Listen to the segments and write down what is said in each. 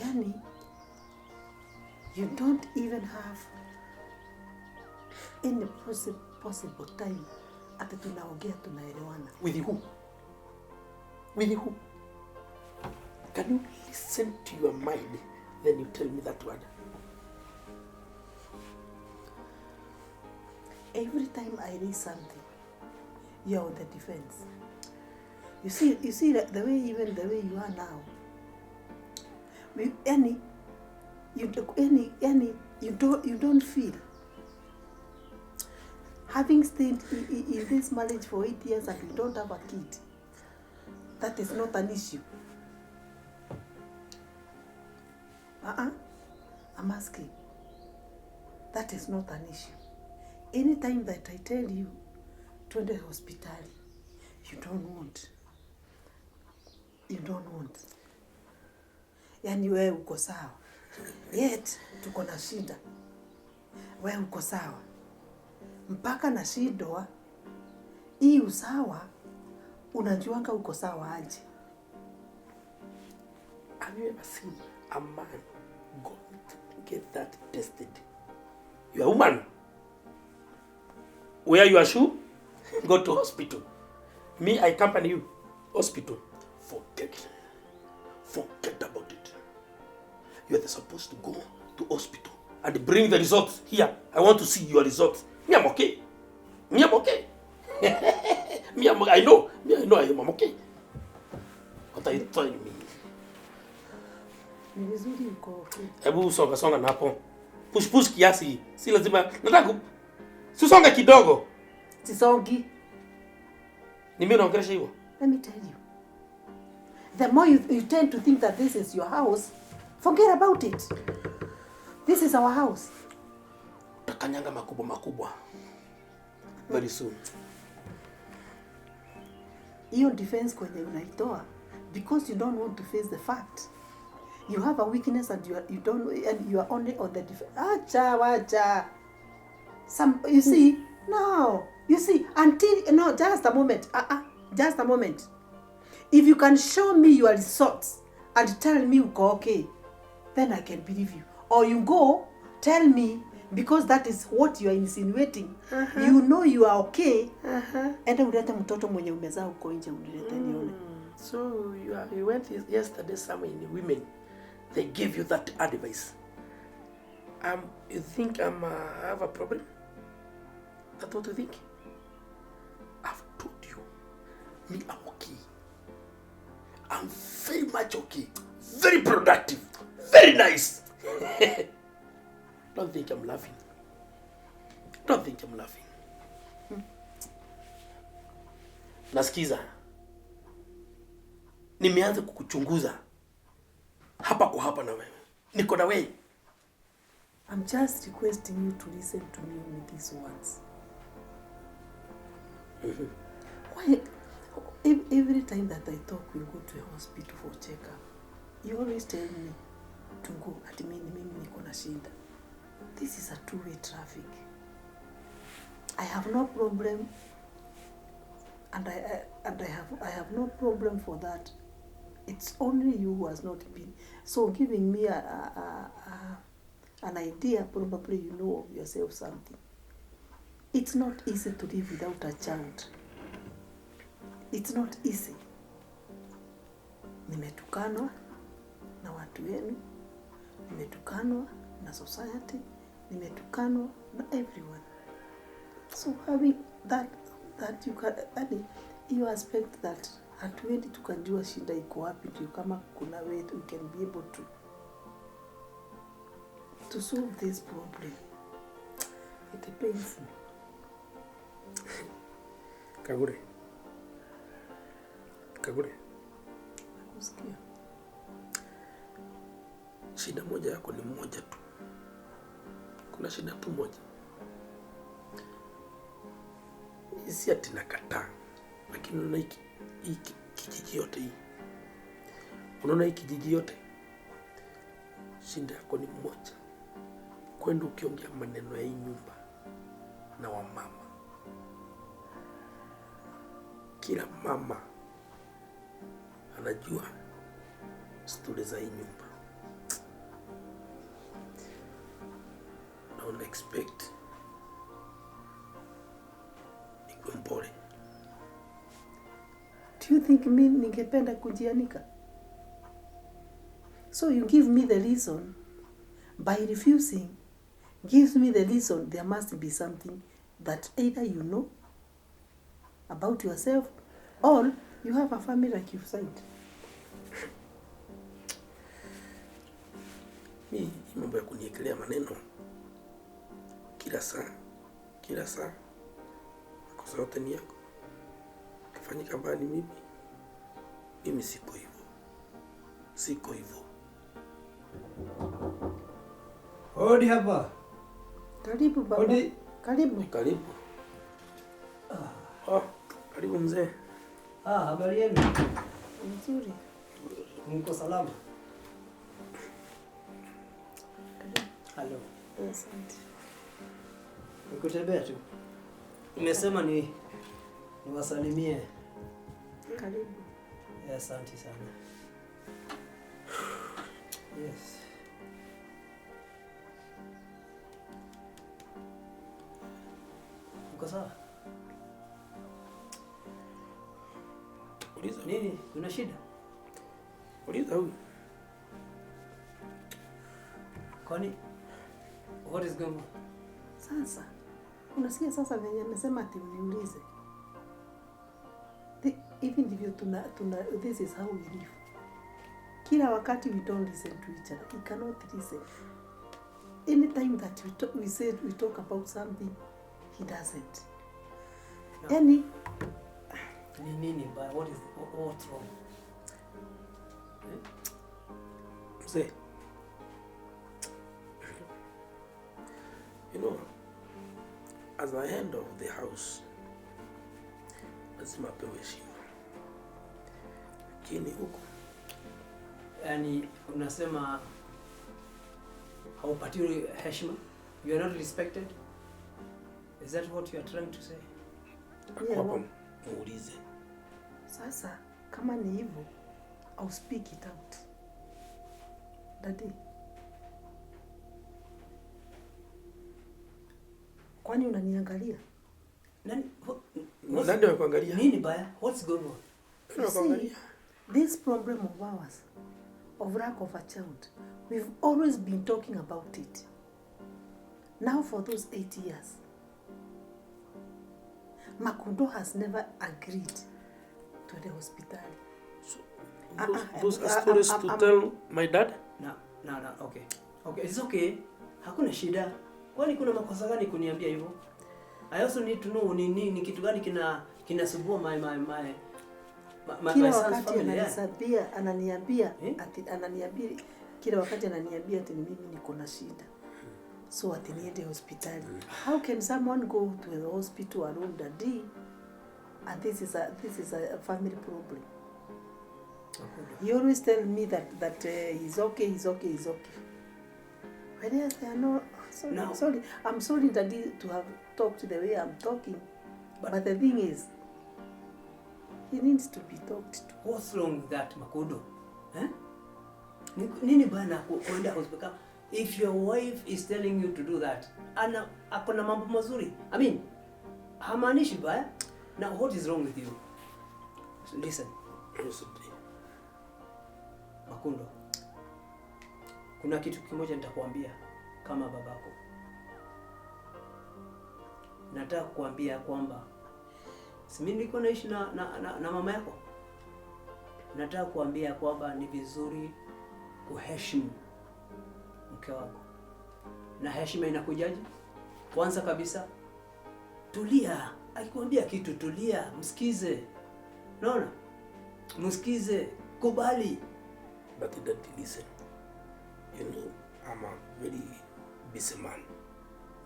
Yani, you don't even have any possible time ati tunaongea tunaelewana. With who? With who? Can you listen to your mind, then you tell me that word? Every time I read something, you're on the defense. You see the way, even the way you are now. We, any, you do, any, you don't feel. Having stayed in this marriage for 8 years and you don't have a kid, that is not an issue. Uh-uh. I'm asking. That is not an issue. Anytime that I tell you, twende hospitali, you don't want. You don't want. Yani wewe uko sawa. Yet tuko na shida. Wewe uko sawa. Mpaka nashindwa hii usawa, unajuanga uko sawa aje? Have you ever seen a man go to get that tested? You are a woman. Wear your shoe, go to hospital. Me, I accompany you. Hospital. Forget. Forget about it. You are supposed to go to hospital and bring the results here. I want to see your results. Me, I'm okay. Me, I'm okay. Me, I know. Me, I know I am okay. What are you telling me? Ni vizuri uko okay. Hebu songa songa na hapo. Push push kiasi. Si lazima. Nataka Sisonga kidogo. Sisongi. Ni mimi naongelesha hivyo. Let me tell you. The more you tend to think that this is your house, forget about it. This is our house. Utakanyanga makubwa makubwa. Very soon. Hiyo defense kwenye unaitoa because you don't want to face the fact. You have a weakness and you are, you don't, and you are only on the defense. Acha wacha. Some, you see, no. You see, until, no, just a moment. Just a moment. If you can show me your results and tell me uko okay, then I can believe you. Or you go, tell me, because that is what you are insinuating. You know you are okay. Enda ulete mtoto mwenye umezaa uko nje unilete nione. So you went yesterday somewhere in women. They gave you that advice. You think I have a problem? That's what you think? I've told you, me, I'm okay. I'm very much okay. Very productive. Very nice. Don't think I'm laughing. Don't think I'm laughing. Nasikiza. Nimeanza kukuchunguza hapa kwa hapa na wewe. Niko na wewe. I'm just requesting you to listen to me with these words. Why, every time that I talk, we go to a hospital for checkup. You always tell me to go. Ati mimi niko na shida. This is a two-way traffic. I have no problem, and I have no problem for that. It's only you who has not been. So giving me an idea, probably you know of yourself something. It's not easy to live without a child. It's not easy. Nimetukanwa na watu wenu, nimetukanwa na society, nimetukanwa na everyone. So having that you can, yani, you expect that hatuendi tukajua shida iko wapi, ndio kama kuna way we can be able to solve this problem. It pains me. Kagure. Kagure. Nakusikia. Shida moja yako ni moja tu. Kuna shida tu moja. Si ati nakataa, lakini unaona hiki kijiji yote hii. Unaona hii kijiji yote? Shida yako ni moja. Kwenda ukiongea maneno ya hii nyumba na wamama. Kila mama anajua stori za hii nyumba. Na una expect nikuwe mpole? Do you think mi ningependa kujianika? So you give me the reason by refusing, gives me the reason there must be something that either you know about yourself or you have a family like you've said. Mi hii mambo ya kuniekelea maneno kila saa kila saa, makosa yote ni yako, kifanyika mbaya ni mimi. Mimi siko hivyo, siko hivyo. Hodi hapa. Karibu baba. Hodi. Karibu. Karibu. Oh, karibu mzee. Ah, habari yenu? Nzuri. Mko salama? Halo. Asante. Nikutembea tu. Nimesema ni niwasalimie. Karibu. Asante sana. Yes. Uko sawa? Uliza. Nini? Kuna shida? Uliza huyu. Kwani what is going on? Sasa unasikia sasa venye amesema ati uniulize. Hivi ndivyo tuna this is how we live. Kila wakati we don't listen to each other. We cannot listen. Anytime that we say we talk about something, he doesn't. No. Yani Ni nini mbaya? What's wrong? Mzee. You know, as the head of the house, lazima apewe heshima. Lakini huko Yani unasema haupatiwi heshima? You are not respected? Is that what you are trying to say? ako hapa, muulize. Sasa kama ni hivyo, I'll speak it out. Daddy. Kwani unaniangalia? Nani Nani anakuangalia? Nini baya? What's going on? Nani anakuangalia? This problem of ours, of lack of a child, we've always been talking about it. Now for those 8 years, Makundo has never agreed to the hospital. So, those are stories to tell my dad? No, okay. Okay, it's okay. Hakuna shida. Kwani kuna makosa gani kuniambia hivyo? I also need to know ni kitu gani kinasumbua my kila wakati ananisabia, ananiambia ati ananiambia kila wakati ananiambia ati mimi niko na shida. So ati niende hospitali. How can someone go to the hospital alone, daddy? And this is a family problem. He always tell me that he's okay, he's okay, he's okay. Whereas there are no, sorry, no. Sorry, I'm sorry, daddy, to have talked the way I'm talking. But the thing is, he needs to be talked to. What's wrong with that, Makundo? Eh? Nini bana kuenda hospitali? If your wife is telling you to do that, ana akona mambo mazuri. I mean, hamaanishi baya. Now what is wrong with you? Listen. Makundo, kuna kitu kimoja nitakuambia kama babako. Nataka kukuambia kwamba si mimi niko naishi na mama yako. Nataka kuambia kwamba ni vizuri kuheshimu mke wako. Na heshima inakujaje? Kwanza kabisa, tulia. Akikwambia kitu tulia, msikize. Unaona? Msikize, kubali. But daddy, listen. You know, I'm a very busy man,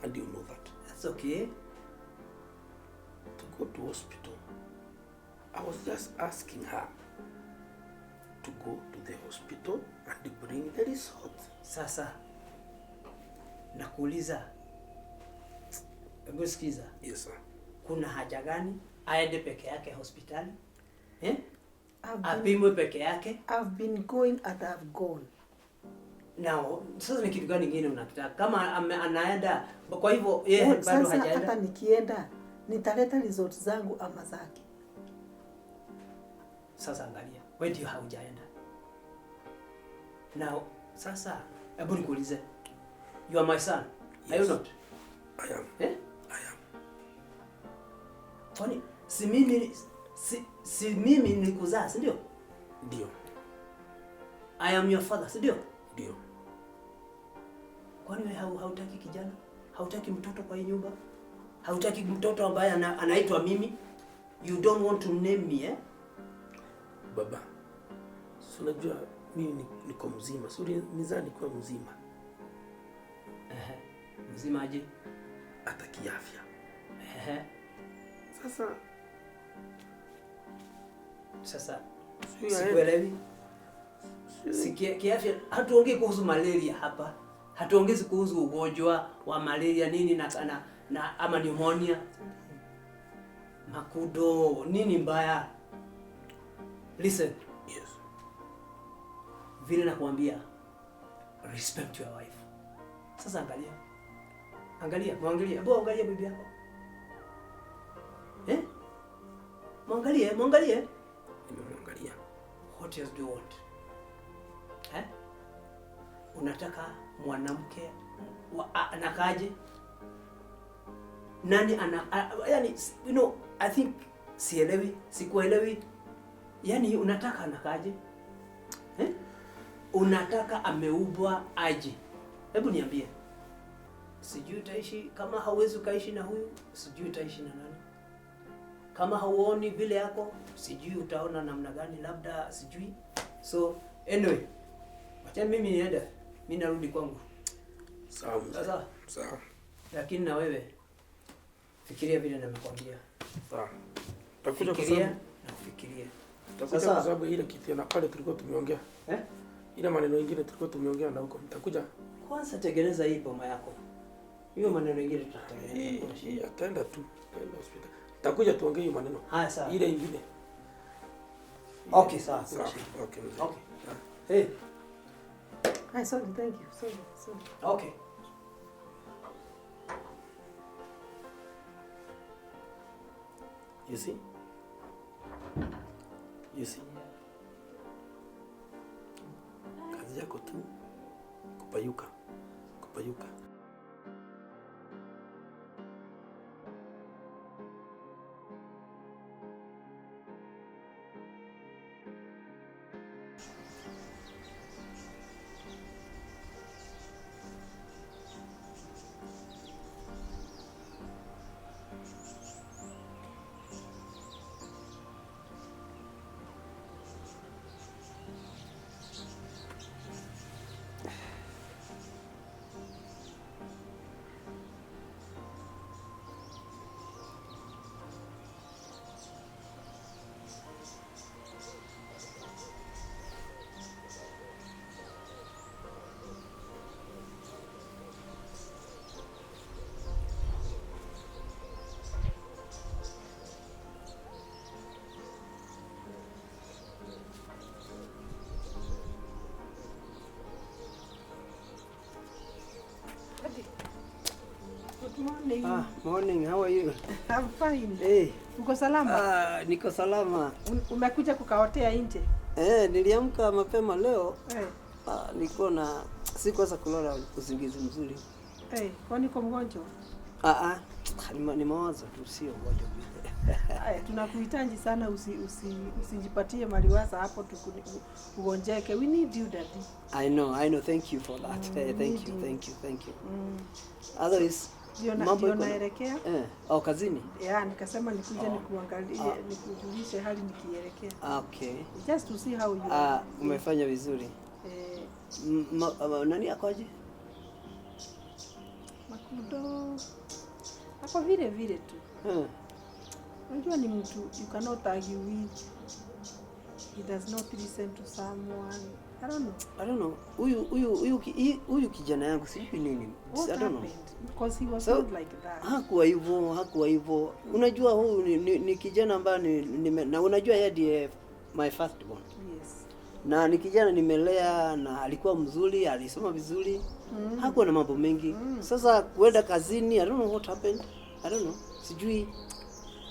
and you know that. That's okay. To go to hospital, I was just asking her to go to the hospital and bring the result. Sasa, nakuuliza, hebu sikiza. Yes, sir. Kuna haja gani aende peke yake hospitali? Eh? Apimwe peke yake? I've been going and I've gone. Now, sasa ni kitu gani kingine unakitaka? Kama anaenda, kwa hivyo yeye Oh, bado sasa hajaenda. hata nikienda nitaleta results zangu ama zake. Sasa angalia, wewe ndio haujaenda. Now, sasa hebu nikuulize. You are my son. Are you Yes. not? I am. Eh? I am. Kwani si mimi nilikuzaa, si ndio? Ndio. I am your father, si ndio? Ndio. Kwani wewe hautaki kijana? Hautaki mtoto kwa hii nyumba? Hautaki mtoto ambaye anaitwa mimi? You don't want to name me, eh? Baba, si unajua mimi niko mzima. Si ulinizaa nikiwa mzima? Ehe. Mzima aje? Hata kiafya. Ehe. Sasa Sasa si aende. sikuelewi. Si kiafya hatuongei kuhusu malaria hapa. Hatuongezi kuhusu ugonjwa wa malaria nini na ama pneumonia. Makudo, nini mbaya? Listen, Yes. vile nakwambia, respect your wife. Sasa angalia. Angalia, mwangalie. Hebu angalia bibi yako. Eh? Mwangalie, mwangalie. Nimemwangalia. What else do you want? Eh? Unataka mwanamke anakaje? Nani ana yani, I think sielewi, sikuelewi. Yani unataka anakaje? Eh? Unataka ameubwa aje? Hebu niambie. Sijui utaishi kama hauwezi ukaishi na huyu, sijui utaishi na nani. Kama hauoni vile yako, sijui utaona namna gani, labda sijui. So anyway, wacha mimi niende, mimi narudi kwangu. Sawa mzee. Sasa Sawa. lakini na wewe fikiria vile nimekwambia. Sawa. Takuja kwa Fikiria sababu na ufikirie. takuja Sasa- kwa sababu ile kitu na pale tulikuwa tumeongea. Eh? Ile maneno mengine tulikuwa tumeongea na huko. Nitakuja. Kwanza tengeneza hii boma yako. Hiyo maneno mengine tutatengeneza. Hii Hakuna shida. hii ataenda tu. Ataenda hospitali. Nitakuja tuongee hiyo maneno. Haya sawa. Ile ingine. Okay, sawa. Hakuna Sawa. shida. Okay mzee. Okay. Hey, Hi, sorry, thank you. Sorry, sorry. okay. You see? You see? Kazi yako tu kupayuka, kupayuka. Daddy. Good morning. Ah, morning. How are you? I'm fine. Hey. Uko salama? Ah, niko salama. Umekuja kukaotea nje? Eh, niliamka mapema leo. Eh. Ah, nilikuwa na sikuweza kulala usingizi mzuri. Eh, kwani uko mgonjwa? Ah, ah, ni mawazo tu, sio ugonjwa vile. Aya, tunakuhitaji sana, usijipatie maliwaza hapo ugonjeke. We need you, daddy. I know, I know. Thank you for that. Mm, thank need you, you. thank you, thank you. Otherwise, Mambo ndio iko naelekea. Eh, oh, kazini. Ya, nikasema nikuje Oh. nikuangalie, Ah. nikujulishe hali nikielekea. Ah, okay. Just to see how you Ah, are. umefanya vizuri. Eh, Nani akoje? Makudo ako vile vile tu. Unajua ni mtu you cannot argue with. He does not listen to someone. I don't know. I don't know. Huyu kijana yangu sijui nini. What I don't know. happened? Because he was So, not like that. Hakuwa hivyo, hakuwa hivyo. Unajua huyu ni kijana ambaye na unajua yeye ndiye my first born. Yes. Na ni kijana nimelea na alikuwa mzuri, alisoma vizuri. Hakuwa na mambo mengi. Sasa kuenda kazini, I don't know what happened. I don't know. Sijui.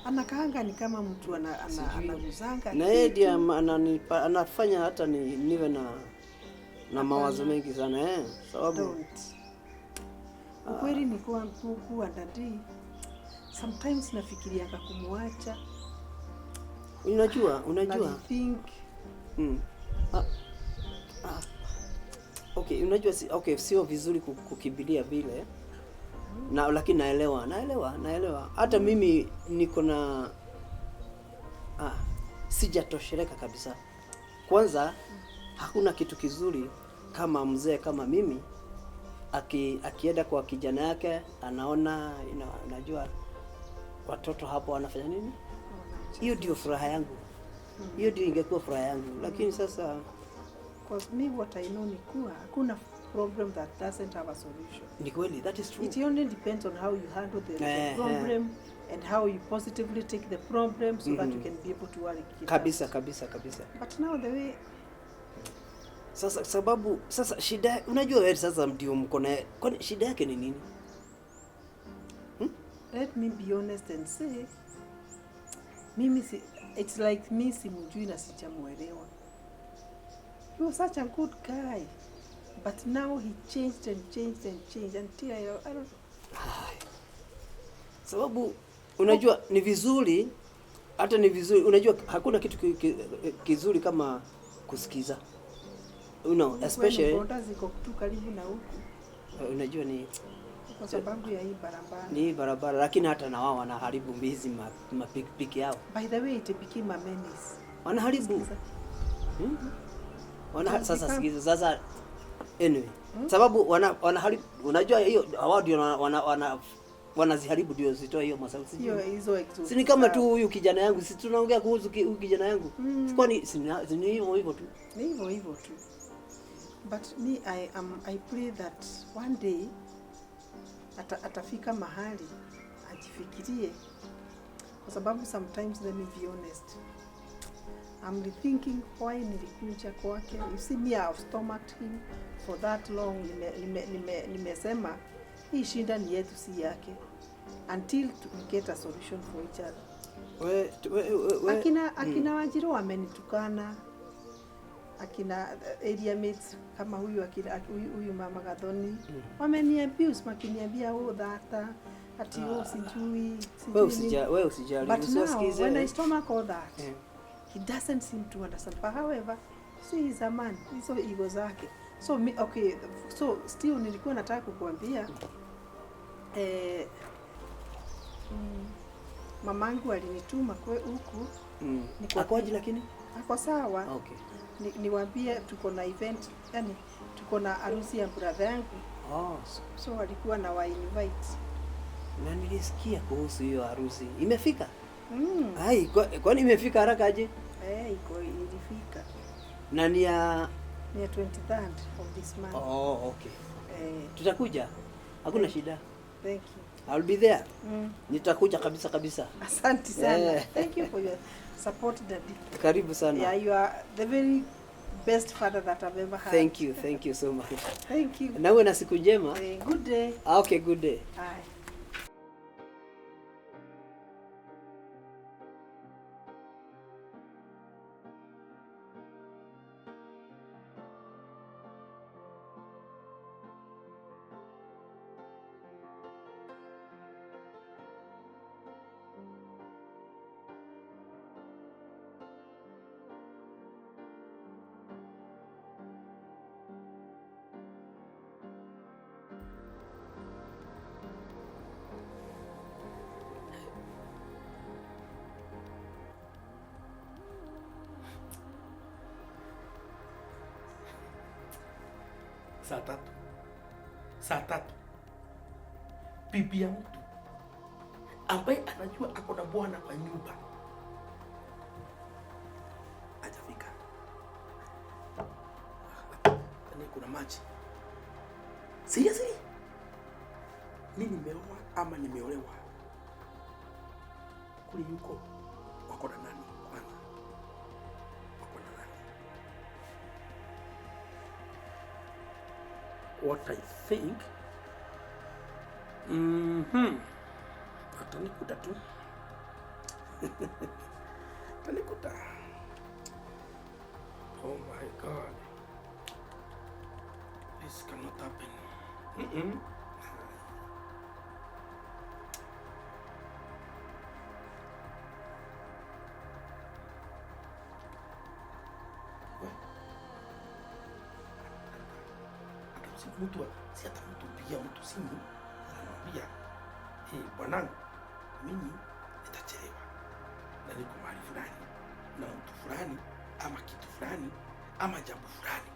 Anakaanga ni kama mtu anaguzanga Na yeye kitu. ndiye anafanya hata niwe na mawazo mengi sana sababu Don't. Ukweli ni kuwa kuwa daddy, sometimes nafikirianga kumwacha. Unajua Na think Ah, ah. Okay, unajua okay, sio vizuri kukimbilia vile. Na lakini naelewa. Hata mimi niko na sijatosheleka kabisa. Kwanza hakuna kitu kizuri kama mzee kama mimi akienda kwa kijana yake anaona unajua watoto hapo wanafanya nini? Hiyo ndio furaha yangu. Hiyo ndio ingekuwa furaha yangu. Lakini sasa 'Cause me what I know ni kuwa hakuna problem that doesn't have a solution. Ni kweli, that is true. It only depends on how you handle the problem and how you positively take the problem so that you can be able to work it Kabisa, out. kabisa, kabisa. But now the way Sasa sababu sasa shida, unajua wewe sasa ndio mko na, kwani shida yake ni nini? Let me be honest and say mimi si, it's like me simjui na sijamuelewa. He was such a good guy, but now he changed and changed and changed until I don't. Sababu unajua ni vizuri, hata ni vizuri, unajua hakuna kitu kizuri kama kusikiza. You know, especially Boda ziko tu karibu na huku. Unajua ni kwa sababu ya hii barabara. Ni hii barabara, lakini hata na wao wanaharibu hizi mapikipiki yao. By the way, it became a menace. Wanaharibu. Sikiza. Sasa sikiza, sasa anyway. Sababu wanaharibu, unajua hiyo wao ndio wanaziharibu ndio zitoe hiyo masauti. Sio hizo exhaust. Si ni kama tu huyu kijana yangu, si tunaongea kuhusu huyu kijana yangu. Kwani si ni hivyo hivyo tu. Ni hivyo hivyo tu. But me I pray that one day atafika mahali ajifikirie, kwa sababu sometimes, let me be honest, I'm rethinking why nilikuja kwake. You see me, I have stomached him for that long. Nimesema hii shida ni yetu si yake until we get a solution for each other. We. Akina Wanjiru wamenitukana, akina area mates kama huyu akina, huyu mama Gathoni wameni abuse, wakiniambia oh dhata ati oh sijui, sijui Wewe nini. usijali, But now usiwasikize. when I stomach all that, he doesn't seem to understand. But however, see, he's a man, hizo ego zake. So me, okay, so still nilikuwa nataka kukuambia mamangu alinituma kwe huku. Akoje lakini? Ako sawa. Okay. Niwaambie tuko na event, yani tuko na harusi ya brother yangu. So walikuwa na wa invite. Na nilisikia kuhusu hiyo harusi. Imefika? Ai, kwani imefika haraka aje? Iko ilifika. Na ni ya Ni ya 23rd of this month. Oh, okay. Tutakuja. Hakuna shida. Thank you. I'll be there. Nitakuja kabisa kabisa. Asante sana. Thank you for your support, Daddy. Karibu sana. Yeah, you are the very best father that I've ever had. Thank you. Thank you so much. Thank you. Na uwe na siku njema. Good day. Okay, good day. Bye. Saa tatu. Saa tatu. Bibi ya mtu ambaye anajua ako na bwana kwa nyumba hajafika. Yaani kuna maji. Seriously? Mimi nimeoa ama nimeolewa? Kule yuko wako na nani kwanza? Wako na nani? What I think. Atanikuta tu. Atanikuta. Oh my God. This cannot happen. Mm-mm. Mtu si hata mtu pigia mtu simu anamwambia, "Eh, bwanangu, mimi nitachelewa na niko mahali fulani na mtu fulani ama kitu fulani ama jambo fulani."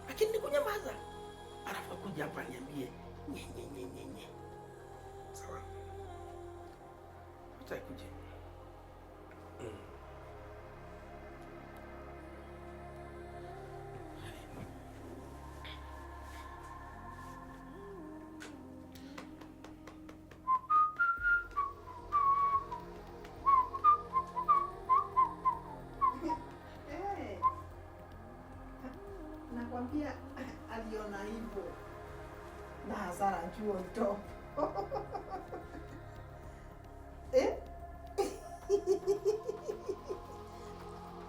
Lakini nikunyamaza. Alafu akuja hapa niambie nye nye nye nye nye. Sawa. Acha ikuje. Nakwambia aliona hivyo na hasara juu on top. Eh?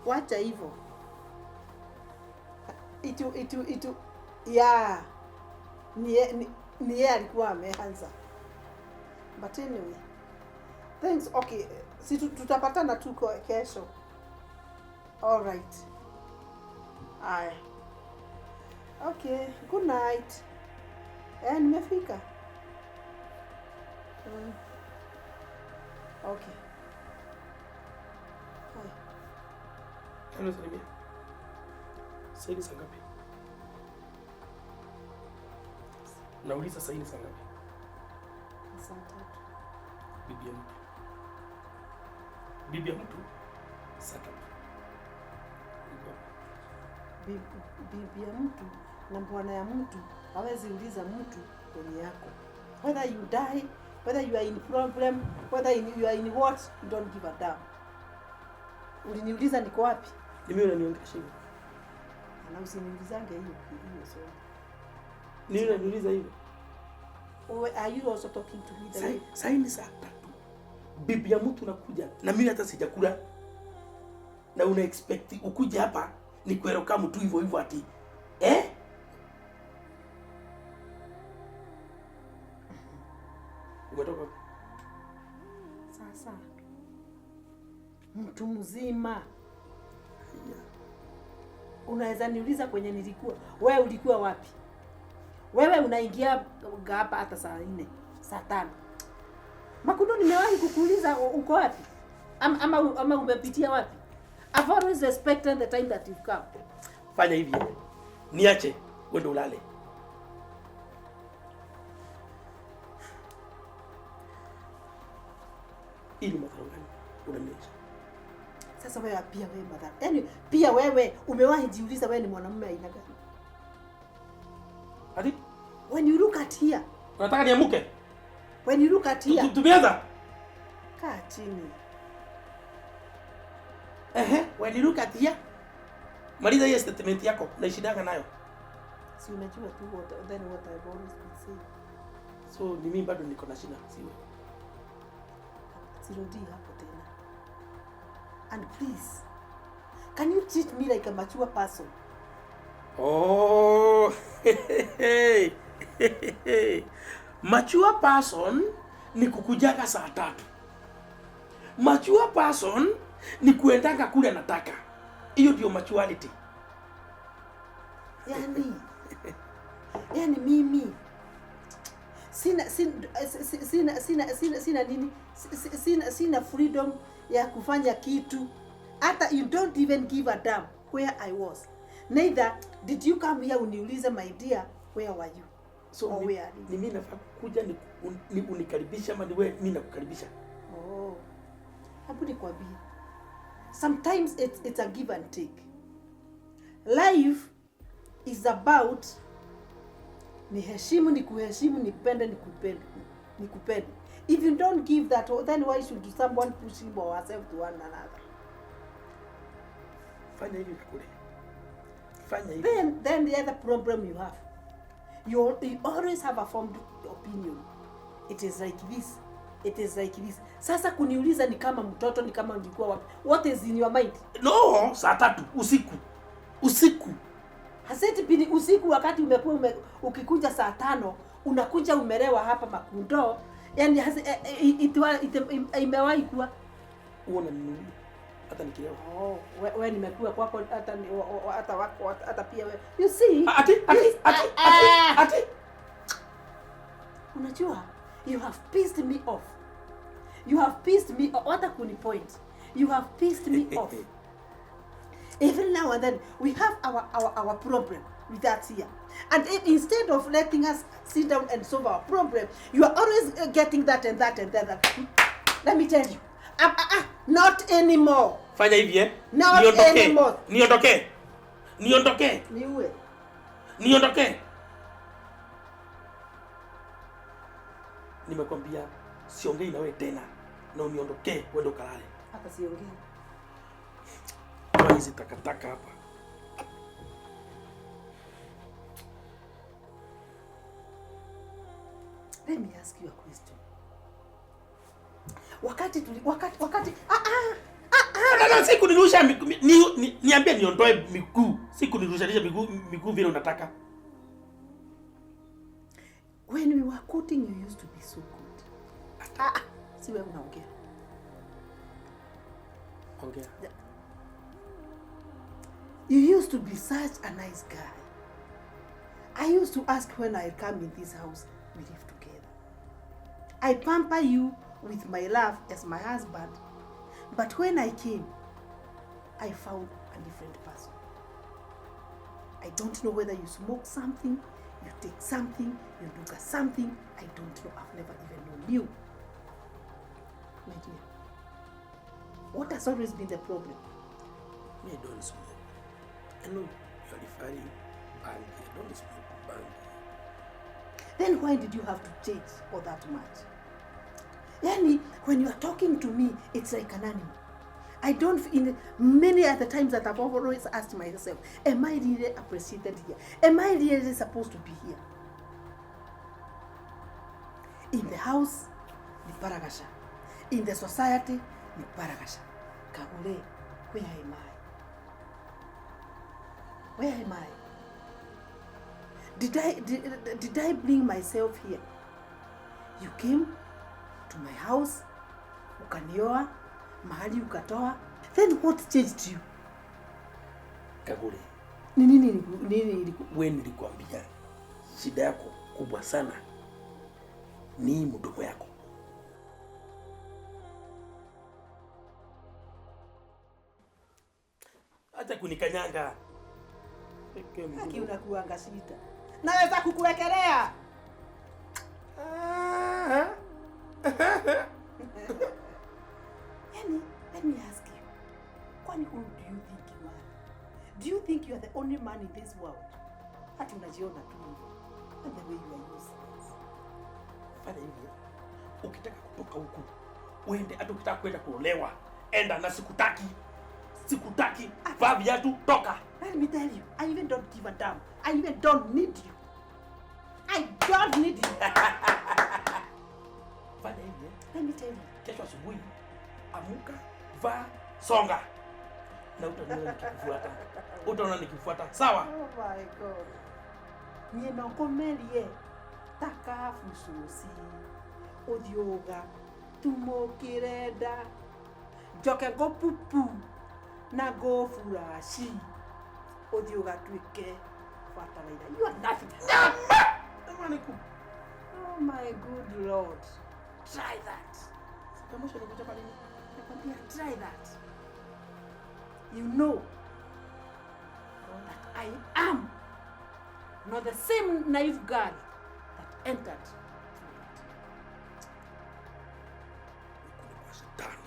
Wacha hivyo. Itu ya ni yeye alikuwa ameanza. But anyway, thanks. Okay, si tutapatana tu kesho. All right. Aya. Okay, good night. Nimefika. Okay. Hai. Hello, salimia. Sasa ni saa ngapi? Nauliza sasa ni saa ngapi? Saa 3. Bibi ya mtu. Bibi ya mtu saa 3. Bibi ya mtu na bwana ya mtu hawezi uliza mtu kwenye yako. Whether you die, whether you are in problem, whether you are in what, you don't give a damn. Uliniuliza niko wapi? Ni mimi unaniongelesha hivyo. Na usiniulizange hiyo swali. Ni mimi unaniuliza hivyo. Are you also talking to me the way? Sasa ni saa 3. Bibi ya mtu unakuja na mimi hata sijakula. Na una expect ukuje hapa ni kueroka mtu hivyo hivyo ati. Eh? Umetoka wapi? Sasa mtu mzima. Yeah. Unaweza niuliza kwenye nilikuwa. Wewe ulikuwa wapi? Wewe unaingia hapa hata saa 4, saa 5. Makundo, nimewahi kukuuliza uko wapi? Ama umepitia wapi? I've always respected the time that you've come. Fanya hivi. Niache uende ulale. Ili madhara gani unaniacha? Sasa wewe pia wewe madhara. Yaani pia wewe umewahi jiuliza wewe ni mwanamume aina gani? Ati? When you look at here. Unataka niamuke? When you look at here. Tumeanza? Kaa chini. When you look at here. Maliza hiyo statement yako na ishidanga nayo. Si unajua tu what then what I've always been saying. So ni mimi bado niko na shida, si wewe. Sirudi hapo tena. And please, can you treat me like a mature person? Oh, mature person ni kukujaga saa 3. Mature person ni kuendanga kule nataka. Hiyo ndio maturity. Yani mimi sina sina nini, sina freedom ya kufanya kitu. Hata you don't even give a damn where I was. Neither did you come here uniulize, my dear, where were you? So or where are you? Ni mimi nafaa kuja ni unikaribisha ama ni wewe mimi nakukaribisha? Oh. Hapo nikwambie. Sometimes it's a give and take. Life is about niheshimu, nikuheshimu, nipende, nikupende, nikupende. If you don't give that, then why should someone push him or herself to one another? Fanya hivi kule. Fanya hivi. Then the other problem you have. You always have a formed opinion. It is like this. It is like this. Sasa kuniuliza ni kama mtoto, ni kama nilikuwa wapi? What is in your mind? No, saa tatu usiku. Usiku. Haseti pini usiku wakati umekuwa ukikunja saa 5, unakuja umelewa hapa Makundo. Yaani imewahi kuwa uona nini? Hata nikilewa. Oh, we nimekuwa kwako hata hata wako hata pia wewe. You see? Ati ati ati ati ati. Unajua, you have pissed me off. You have pissed me off. Hata kuni point. You have pissed me off. Every now and then we have our problem with that here. And if, instead of letting us sit down and solve our problem, you are always getting that and that and that. That. Let me tell you. Not anymore. Fanya hivi eh? Not anymore. Niondoke. Niondoke. Niue. Niondoke. Nimekwambia siongei na wewe tena. Na uniondoke uende ukalale. Hata siongei. Toa hizi takataka hapa. Let me ask you a question. Wakati No, siku nirusha niambie niondoe miguu. Siku nirusha miguu vile unataka. When we were courting, you used to be so good. Si wewe unaongea. Ongea. You used to be such a nice guy. I used to ask when I come in this house, we live together. I pamper you with my love as my husband. But when I came, I found a different person. I don't know whether you smoke something, you take something, you do something. I don't know. I've never even known you. My dear, what has always been the problem? Me, I don't smoke. I know you are referring bangi. I don't smoke bangi. Then why did you have to change all that much? Yani, when you are talking to me, it's like an animal. I don't, in many other times that I've always asked myself, am I really appreciated here? Am I really supposed to be here? In the house, ni paragasha. In the society, ni paragasha. Kagule, where am I? Where am I? Did I bring myself here? You came to my house, ukanioa, mahali ukatoa. Then what changed you? Kagure. Nini? Wewe nilikwambia shida yako kubwa sana ni mdomo yako. Acha kunikanyanga. Haki unakuanga shida. Naweza kukuwekelea. Yani, let me ask you. Kwani who do you think you are? Do you think you are the only man in this world? Hata unajiona tu hivyo. And the way you are useless. Fanya hivi. Ukitaka kutoka huku, uende. Hata ukitaka kwenda kuolewa, enda na sikutaki. Sikutaki. Vaa viatu, toka. Let me tell you, I even don't give a damn. I even don't need you. I don't need you. Fanya hivi. Let me tell you. Kesho asubuhi, amuka, vaa, songa. Na utaona nikikufuata. Utaona nikifuata. Sawa? Oh my God. Ni nkomelie takafususi. Odioga tumokireda. Njoke gopupu na go furashi. Odioga twike fertilizer. You are nothing. Oh my good Lord. Try that. Try that. You know that I am not the same naive girl that entered through that.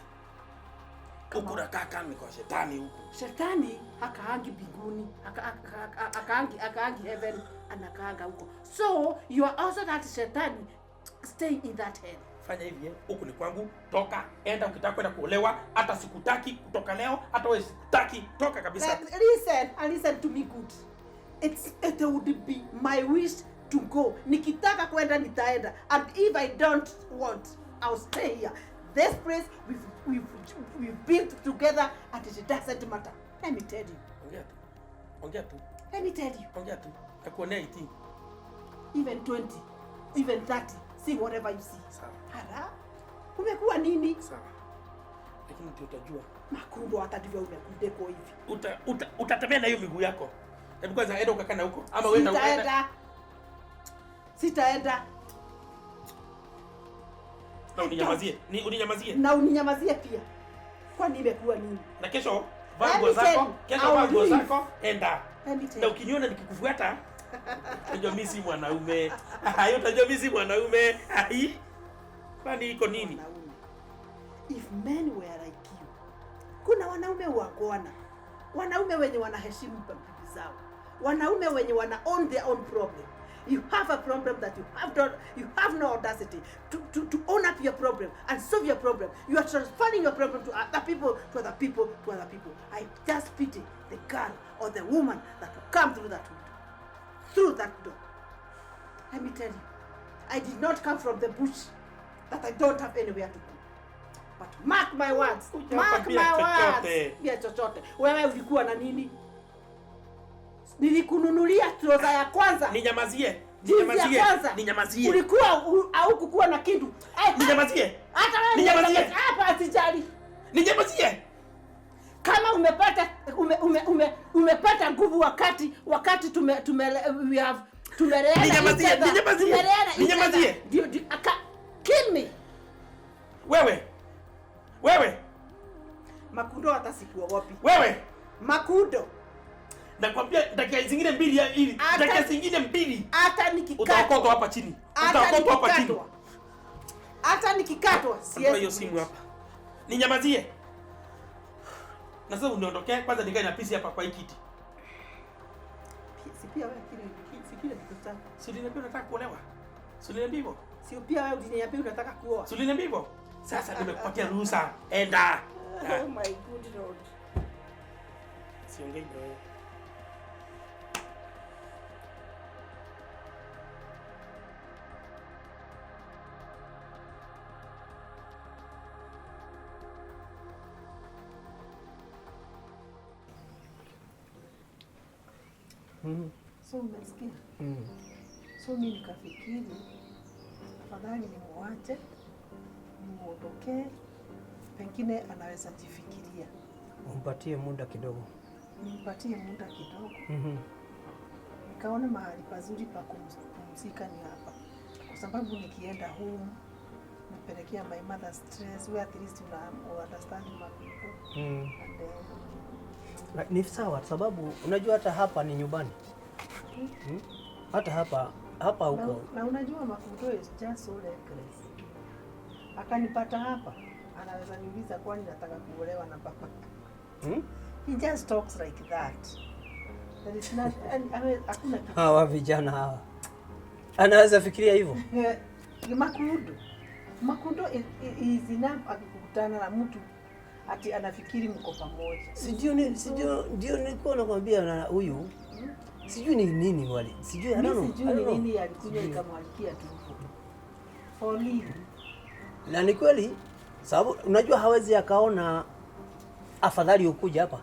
Huku ni kwa shetani huku. Shetani hakaangi biguni, hakaangi heaven, anakaanga huko. So you are also that shetani, stay in that hell. Fanya hivi, huku ni kwangu, toka, enda ukitaka kwenda kuolewa, hata sikutaki kutoka leo, hata wewe sikutaki, toka kabisa. Listen, and listen to me good. It would be my wish to go. Nikitaka kwenda nitaenda, and if I don't want, I'll stay here. This place we've built together and it doesn't matter. Let me tell you. Ongea tu. Ongea tu. Let me tell you. Ongea tu. Nakuonea 18. Even 20, even 30, see whatever you see. Sawa. Hala, umekuwa nini? Sawa. Lakini ndio utajua. Makundo hata ndivyo umekundeko hivi. Utatembea na hiyo miguu yako. Hebu kwanza enda ukakaa na huko ama wewe Sitaenda. Sitaenda. Na uninyamazie. Ni uninyamazie. Na uninyamazie pia. Kwani imekuwa nini? Na kesho vaa nguo zako, kesho vaa nguo zako, enda. Na ukiniona nikikufuata, utajua mimi si mwanaume. Hayo utajua mimi si mwanaume. Ai. Kwani iko nini? Wanaume. If men were like you. Kuna wanaume wangwana. Wanaume wenye wanaheshimu bibi zao. Wanaume wenye wana own their own problem. You have a problem that you have done, you have no audacity to own up your problem and solve your problem. You are transferring your problem to other people, to other people, to other people. I just pity the girl or the woman that will come through that window, through that door. Let me tell you, I did not come from the bush that I don't have anywhere to go. But mark my words, mark my words. Bila chochote. Wewe ulikuwa na nini? Nilikununulia trouser ya kwanza. Ninyamazie. Ninyamazie. Ninyamazie. Ulikuwa au kukuwa na kitu. Ninyamazie. Hata wewe ninyamazie. Hapa sijali. Ninyamazie. Kama umepata umepata nguvu wakati tume we have tumeleana. Ninyamazie. Ninyamazie. Ninyamazie. Kill me. Wewe. Wewe. Makundo hata sikuogopi. Wewe. Makundo. Nakwambia dakika zingine mbili hivi. Dakika zingine mbili. Hata nikikatwa. Utaokotwa hapa chini. Utaokotwa hapa chini. Hata nikikatwa siwezi. Hiyo simu hapa. Ninyamazie. Na sasa uniondokee kwanza nikae na pisi hapa kwa hii kiti. Si pia wewe kile kitu chako. Si uliniambia unataka kuolewa? Si uliniambia hivyo? Si pia wewe uliniambia unataka kuoa? Si uliniambia hivyo? Sasa nimekupatia ruhusa. Enda. Oh my good Lord. Siongei na wewe. So umesikia? So mimi nikafikiri afadhali nimuache, nimuondokee, pengine anaweza jifikiria. Umpatie muda kidogo. Nimpatie muda kidogo. Nikaona mahali pazuri pa kupumzika ni hapa. Kwa sababu nikienda home nipelekea my mother stress, where at least una understand my people. And then, ni sawa sababu unajua hata hapa ni nyumbani. Hata hapa huko. Na unajua Makundo is just so reckless. Akanipata hapa, anaweza niuliza kwani nataka kuolewa na baba. He just talks like that. There is not hakuna kitu. Hawa vijana hawa. Anaweza fikiria hivyo. Makundo. Makundo is enough akikutana na mtu ati anafikiri mko pamoja. Sijui ndio nilikuwa nakwambia na huyu. Sijui ni nini wale. Sijui I don't know. Sijui ni nini alikuja ikamwalikia tu. For real. Na ni kweli sababu unajua hawezi akaona afadhali ukuja hapa.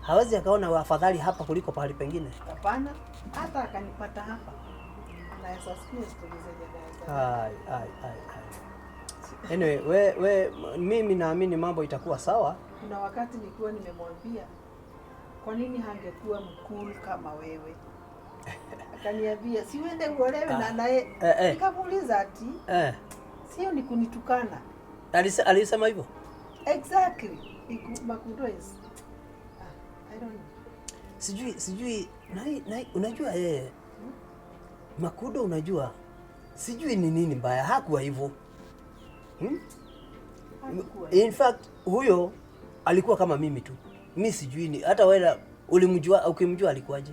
Hawezi akaona afadhali hapa kuliko pahali pengine. Hapana, hata akanipata hapa. Anaweza sikia stories zenye anaweza. Ai. Anyway, we mimi naamini mambo itakuwa sawa. Kuna wakati nilikuwa nimemwambia kwa nini hangekuwa mkul kama wewe? Akaniambia si uende uolewe na naye. Nikamuuliza ati sio ni kunitukana. Alisema hivyo? Exactly. Makundo is I don't know. Sijui na unajua yeye Makundo unajua sijui ni nini mbaya, hakuwa hivyo. In fact huyo alikuwa kama mimi tu. Mimi sijui ni hata wewe ulimjua, ukimjua alikuwaje?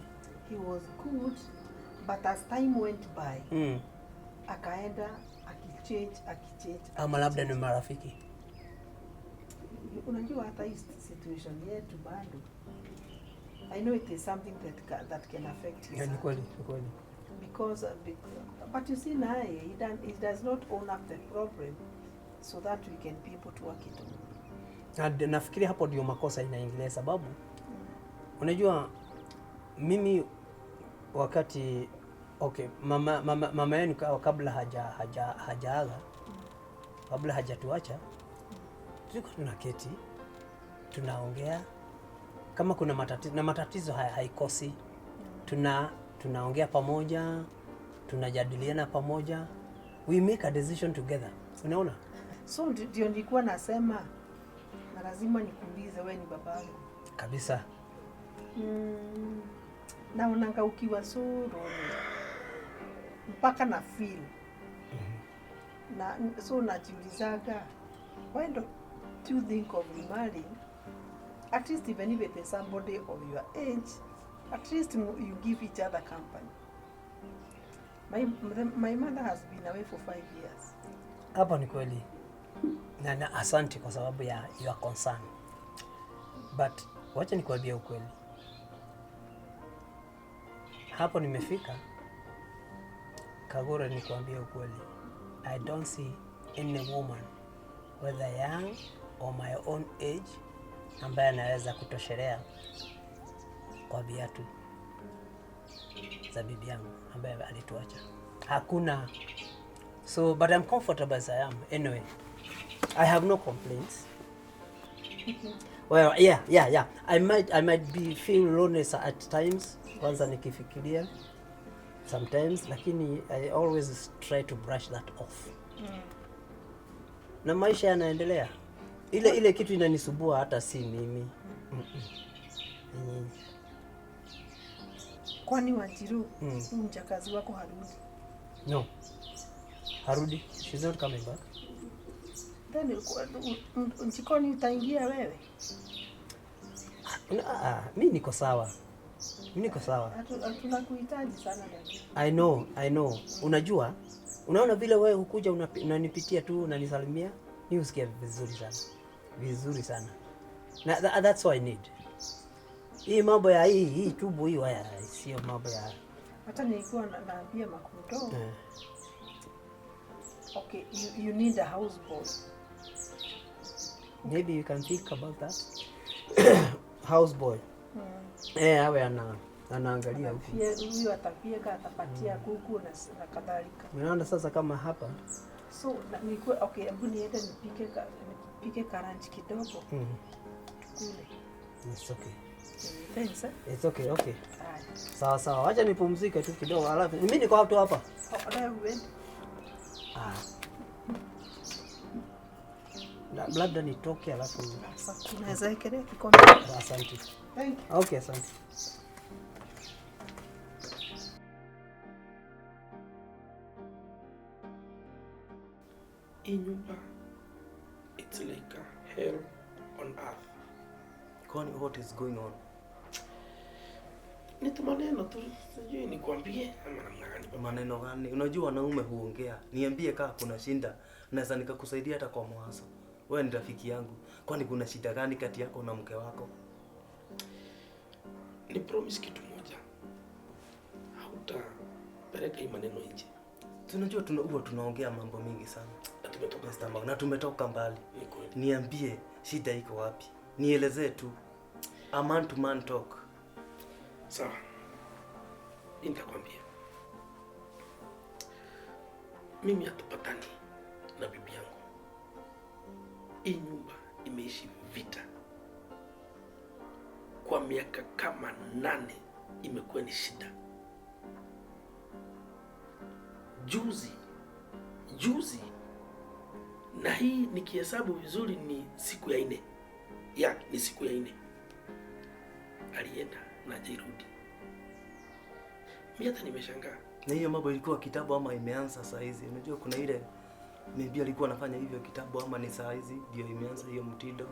He was good, but as time went by akaenda akichange. Ama labda ni marafiki. Unajua hata hii situation yetu bado. I know it is something that can affect his Ni heart. kweli, ni kweli. Because, but you see naye he does not own up the problem so that we can be able to work it on. Na nafikiri hapo ndio makosa inaingilia, sababu unajua mimi wakati, okay, mama yenu kabla hajaaga, kabla hajatuacha, tulikuwa tunaketi tunaongea kama kuna matatizo, na matatizo haya haikosi, tunaongea pamoja, tunajadiliana pamoja, we make a decision together, unaona? So ndio nilikuwa nasema na lazima nikuulize, wewe ni babangu. Kabisa. Naonanga ukiwa so lonely mpaka na feel na so najiulizaga, why don't you think of remarrying? At least even if it is somebody of your age, at least you give each other company. My mother has been away for 5 years. Hapo ni kweli na asante kwa sababu ya your concern, but wacha nikuambie ukweli, hapo nimefika Kagure, nikuambie ukweli, I don't see any woman, whether young or my own age, ambaye anaweza kutoshelea kwa viatu za bibi yangu ambaye alituacha. Hakuna. So, but I'm comfortable as I am. Anyway, I have no complaints. Well, yeah. I might be feel lonely at times. Kwanza nikifikiria sometimes, lakini I always try to brush that off. Na maisha yanaendelea. Ile kitu inanisumbua hata si mimi. Ni nyinyi. Kwani Wanjiru, huu mjakazi wako harudi? No. Harudi. She's not coming back. Then jikoni utaingia wewe? Ah, mi niko sawa. Mi niko sawa. Tunakuhitaji sana, daddy. I know, I know. Unajua, unaona vile wewe hukuja unanipitia tu unanisalimia, mi husikia vizuri sana. Vizuri sana. Na that's what I need. Hii mambo ya hii tubu hii waya sio mambo ya Hata nilikuwa naambia Makudo, okay, you need a house boy. Maybe you can think about that. Houseboy. Eh, awe anaangalia huku. Huyu atafyeka, atapatia kuku na kadhalika. Unaona sasa kama hapa. So nilikuwa, okay, hebu niende nipike ka lunch kidogo tukule. It's okay. Thanks, eh? It's okay, okay. Haya. Sawa sawa, wacha nipumzike tu kidogo alafu mimi niko hapo tu hapa. Oh, leo uende. Ah. Labda nitoke alafu. Sasa unaweza ekelea kikombe. Asante. Thank you. Okay, asante. Hii nyumba, it's like a hell on earth. Kwani what is going on? Ni tu maneno tu, sijui nikwambie ama namna gani, baba. Maneno gani? Unajua wanaume huongea. Niambie kaa kuna shinda, naweza nikakusaidia hata kwa mawazo. Wewe ni rafiki yangu. Kwani kuna shida gani kati yako na mke wako? Ni promise kitu moja, hautapeleka hii maneno nje. Tunajua huwa tunaongea mambo mingi sana. Na tumetoka Mr. Mau, na tumetoka mbali. Ni kweli. Niambie shida iko wapi? Nielezee tu. A man to man talk. Sawa, mi nitakwambia. Mimi hatupatani na bibi yangu. Hii nyumba imeishi vita kwa miaka kama 8, imekuwa ni shida. Juzi juzi, na hii nikihesabu vizuri ni siku ya nne, ya ni siku ya nne, alienda na hajarudi. Mi hata nimeshangaa. Na hiyo mambo ilikuwa kitambo ama imeanza saa hizi? Unajua kuna ile maybe alikuwa anafanya hivyo kitambo ama ni saa hizi ndio imeanza hiyo mtindo.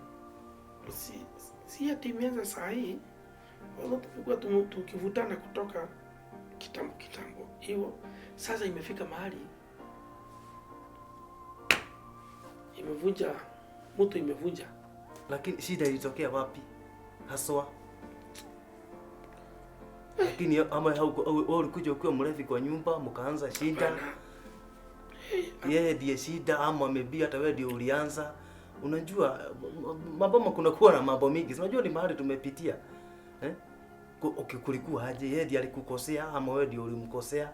Si ati imeanza saa hii, although tumekuwa tukivutana kutoka kitambo kitambo. Hivyo sasa imefika mahali imevunja mtu, imevunja. Lakini shida ilitokea wapi haswa? Lakini ama wewe ulikuja ukiwa mlevi kwa nyumba mkaanza shida. Yeye ndiye shida ama maybe hata wewe ndio ulianza. Unajua maboma kuna kuwa na mambo mingi. Unajua ni mahali tumepitia. Eh? Okay, kulikuwa aje? Yeye ndiye alikukosea ama wewe ndio ulimkosea?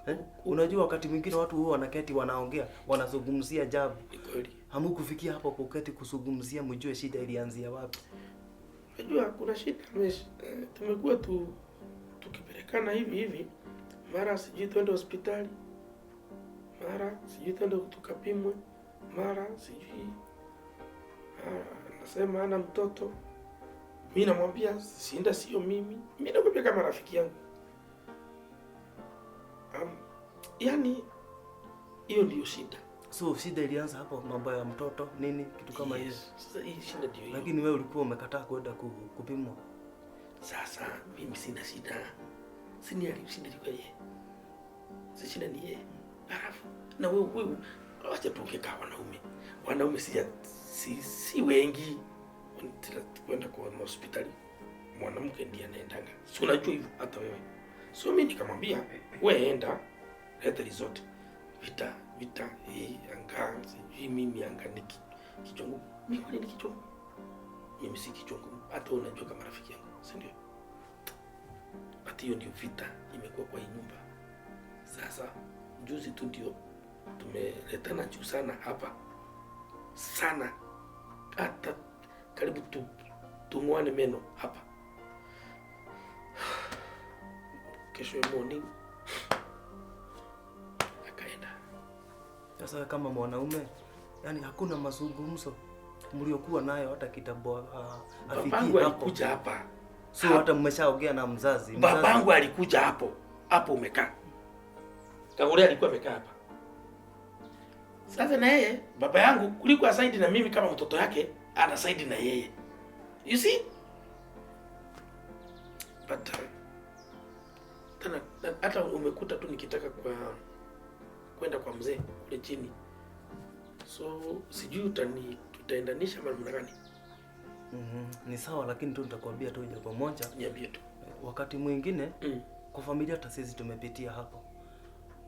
Eh? Unajua wakati mwingine watu huwa wanaketi wanaongea, wanazungumzia jambo. Ni kweli. Hamukufikia hapo kuketi kuzungumzia mjue shida ilianzia wapi. Unajua kuna shida tumekuwa tukipelekana hivi hivi, mara sijui twende hospitali, mara sijui twende tukapimwe, mara sijui nasema ana mtoto. Mimi namwambia shinda sio mimi. Mimi nakwambia kama rafiki yangu. Yani hiyo ndio shida. So shida ilianza hapo, mambo ya mtoto nini kitu kama hiyo. Yes. Sasa hii shida ndio hiyo. Lakini wewe ulikuwa umekataa kwenda kupimwa. Sasa mimi sina shida. Sina shida ilikuwa yeye. Si shida ni yeye. Alafu na wewe wacha tuongee kama wanaume. Wanaume si wengi kwenda kwa hospitali. Mwanamke ndiye anaendanga. Si unajua hivyo hata wewe. So mimi nikamwambia wewe enda leta result. Vita hii anga sijui mimi anga ni kichwa ngumu. Mimi kwani ni kichwa ngumu? Mimi si kichwa ngumu. Hata unajua kama rafiki yangu, si ndio? But hiyo ndio vita imekuwa kwa hii nyumba. Sasa juzi tu ndio tumeletana juu sana hapa. Sana. Hata karibu tung'oane meno hapa. Kesho morning akaenda. Sasa kama mwanaume, yani hakuna mazungumzo mliokuwa nayo hata kitambo afikie Babangu hapo. alikuja hapa. So hata mmeshaongea na mzazi. Babangu alikuja hapo. Hapo umekaa. Kagure alikuwa amekaa hapa. Sasa na yeye baba yangu kuliko asaidi na mimi kama mtoto yake, anasaidi na yeye. You see? But tena hata umekuta tu nikitaka kwenda kwa mzee kule chini. So sijui tutaendanisha namna gani. Ni sawa, lakini tu nitakwambia tu jambo moja. Niambie tu. Wakati mwingine kwa familia hata sisi tumepitia hapo.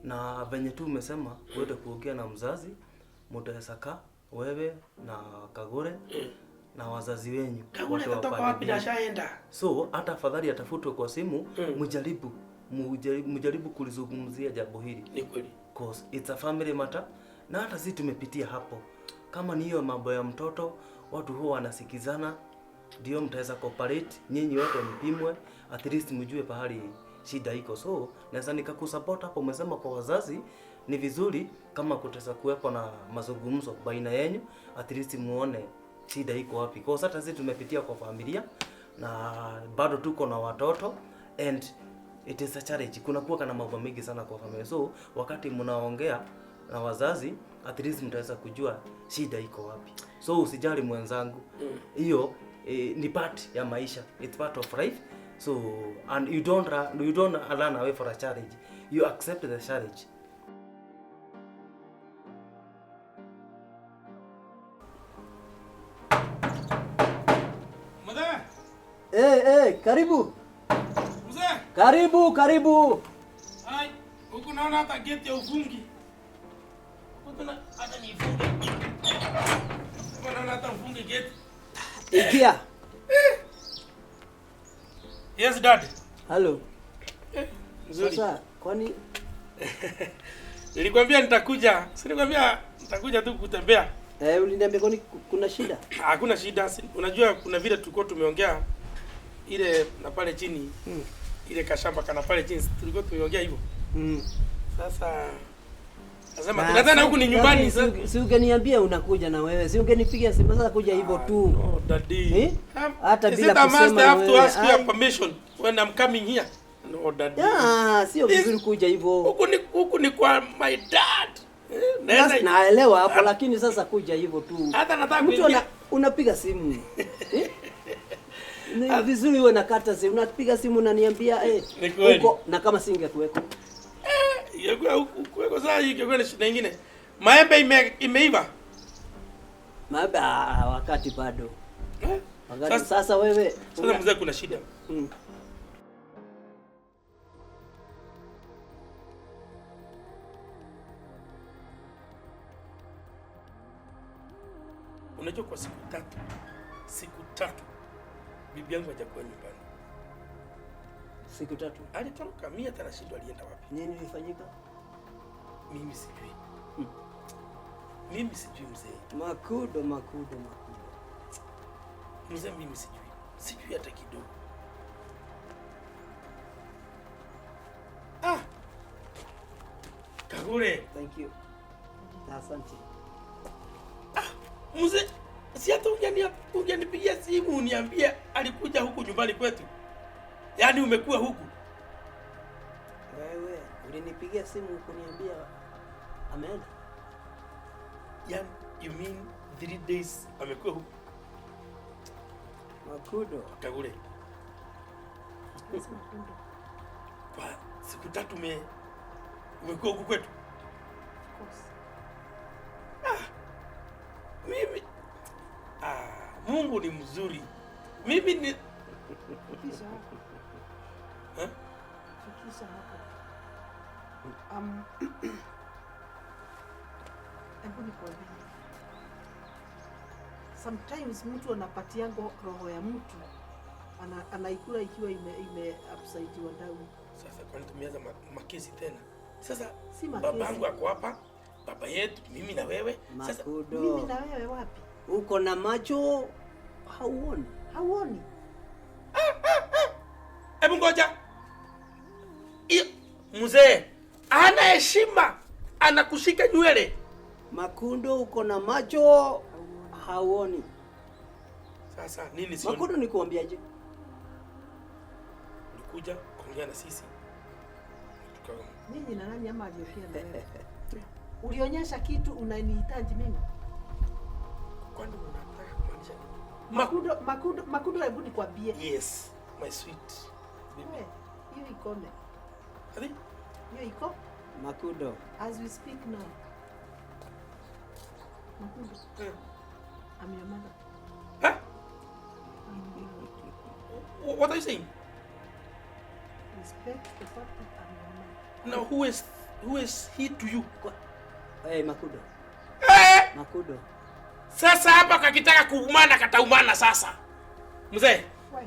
Na venye tu umesema uende kuongea na mzazi, mtaweza kaa wewe na Kagure na wazazi wenyu. Kagure atatoka wapi na ashaenda? So hata afadhali atafutwe kwa simu, mjaribu kulizungumzia jambo hili. Ni kweli. Cause it's a family matter. Na hata sisi tumepitia hapo. Kama ni hiyo mambo ya mtoto, watu huwa wanasikizana, ndio mtaweza cooperate, nyinyi wote mpimwe, at least mjue pahali shida iko. So naweza nikakusupport hapo. Umesema kwa wazazi ni vizuri kama kutaweza kuwepo na mazungumzo baina yenu, at least muone shida iko wapi. Kwa hata sisi tumepitia kwa familia na bado tuko na watoto and it is a challenge. Kuna kuwa na mambo mengi sana kwa familia. So wakati mnaongea na wazazi, at least mtaweza kujua shida iko wapi. So usijali mwenzangu. Hiyo ni part ya maisha. It's part of life. So and you don't run away for a challenge. You accept the challenge. Mzee. Eh, karibu. Mzee. Karibu. Ai, huku naona hata gate ya ufungi. Huku na hata nifunge. Naona hata ufungi gate. Ingia. Yes dad. Hello. Nzuri. Sasa kwani nilikwambia nitakuja. Si nilikwambia nitakuja tu kutembea. Uliniambia kwani kuna shida? Hakuna shida. Unajua kuna vile tulikuwa tumeongea ile na pale chini. Ile kashamba kana pale chini tulikuwa tumeongea hivyo. Sasa nasema tunataka huku ni nyumbani sasa. Si ungeniambia unakuja na wewe. Si ungenipigia simu sasa kuja hivyo tu. No daddy. Hata bila kusema. I have to ask your permission when I'm coming here. No daddy. Yeah, sio vizuri kuja hivyo. Huku ni kwa my dad. Naelewa hapo lakini sasa kuja hivyo tu. Hata nataka mtu unapiga simu. Ni vizuri uwe nakata simu. Unapiga simu unaniambia huko na kama singekuweko. Ingekuwa huko sasa ingekuwa ni shida nyingine. Maembe imeiva. Maembe wakati bado. Wakati sasa wewe sasa mzee kuna shida. Unajua kwa siku tatu bibi yangu hajakuwa nyumbani. Siku 3. Alitoroka, mimi hata nashindwa alienda wapi. Nini ilifanyika? Mimi sijui. Mimi sijui, mzee. Makudo, Makudo, Makudo. Mzee, mimi sijui. Sijui hata kidogo. Ah. Kagure, Thank you. Asante. Mzee, si hata ungenipigia simu uniambie alikuja huku nyumbani kwetu. Yaani umekuwa huku. Wewe ulinipigia simu kuniambia ameenda? Yaani you mean 3 days amekuwa huku? Makudo. Kagure. Yes, Makudo. Kwa siku 3 umekuwa huku kwetu. Of course. Mimi, ah, Mungu ni mzuri. Mimi ni Fikisha hapo. Eh? Fikisha hapo. Hebu nikwambie. Sometimes mtu anapatiango roho ya mtu anaikula ikiwa ime upside down. Sasa kwani tumeanza makesi tena? Sasa Si makesi. babangu ako hapa, baba yetu, mimi na wewe. Sasa Makudo. Mimi na wewe wapi? Uko na macho hauoni. Hauoni? Hebu ngoja. Iyo, mzee hana heshima, anakushika nywele. Makundo, uko na macho hauoni. Sasa nini sioni? Makundo, nikuambiaje? Ulikuja kuongea na sisi tuka Nyinyi na nani ama aliongea na wewe? Ulionyesha kitu unanihitaji mimi? Kwani unataka kumaanisha nini? Makundo, Makundo, Makundo, hebu nikwambie. Yes, my sweet baby. Wewe, hiyo ikome. Ati? Hiyo iko Makudo. As we speak now. Makundo, I'm your mother. Huh? I'm your mother. What are you saying? Respect the fact that I'm your mother. Now who is he to you? Hey, Makudo. Eh! Makudo. Sasa hapa kakitaka kuumana kataumana sasa. Mzee, Why?